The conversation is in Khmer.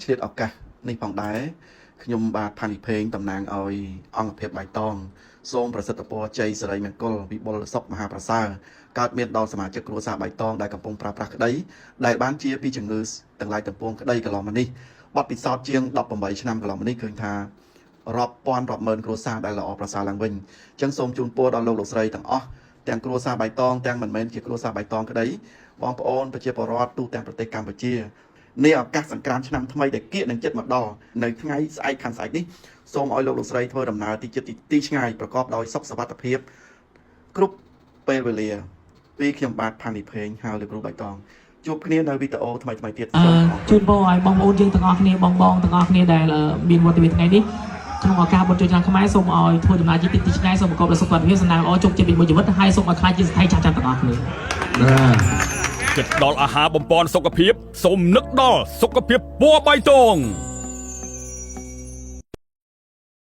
ឆ្លៀតឱកាសនេះផងដែរខ្ញុំបាទផានីផេងតំណាងឲ្យអង្គភាពបៃតងសូមប្រសិទ្ធពរជ័យសិរីមង្គលវិបុលសុខមហាប្រសើរកើតមានដល់សមាជិកគ្រួសារបៃតងដែលកំពុងប្រើប្រាស់ក្តីដែលបានជាពីជំងឺទាំងឡាយទាំងពួងក្តីកន្លងមកនេះបទពិសោធន៍ជាង18ឆ្នាំកន្លងមកនេះឃើញថារាប់ពាន់រាប់ម៉ឺនគ្រួសារដែលល្អប្រសើរឡើងវិញអញ្ចឹងសូមជូនពរដល់លោកលោកស្រីទាំងអស់ទាំងគ្រួសារបៃតងទាំងមិនមែនជាគ្រួសារបៃតងក្តីបងប្អូនប្រជាពលរដ្ឋទូទាំងប្រទេសកម្ពុជា នាឱកាសសង្ក្រាន្តឆ្នាំថ្មីដែលគៀកនឹងចិត្តមកដល់នៅថ្ងៃស្អែកខាងស្អែកនេះសូមឲ្យលោកលោកស្រីធ្វើដំណើរទីជិតទីឆ្ងាយប្រកបដោយសុខសុវត្ថិភាពគ្រប់ពេលវេលាពីខ្ញុំបាទផានីផេងហៅលោកគ្រូបៃតងជួបគ្នានៅវីដេអូថ្មីៗទៀត អឺ សូមអរគុណ ជូនពរឲ្យបងប្អូនយើងទាំងអស់គ្នាបងបងទាំងអស់គ្នាដែលអឺមានវត្តមានថ្ងៃនេះក្នុងឱកាសបុណ្យចូលឆ្នាំខ្មែរសូមឲ្យធ្វើដំណើរជាទីទីឆ្ងាយសូមប្រកបដោយសុខភាពសំណាងល្អជោគជ័យពេញមួយជីវិតហើយសូមឲ្យក្លាយជាសេដ្ឋីចាស់ៗទាំងអស់គ្នា បាទ គិតដល់អាហារបំពន់សុខភាពសូមនឹកដល់សុខភាពពណ៌បៃតង។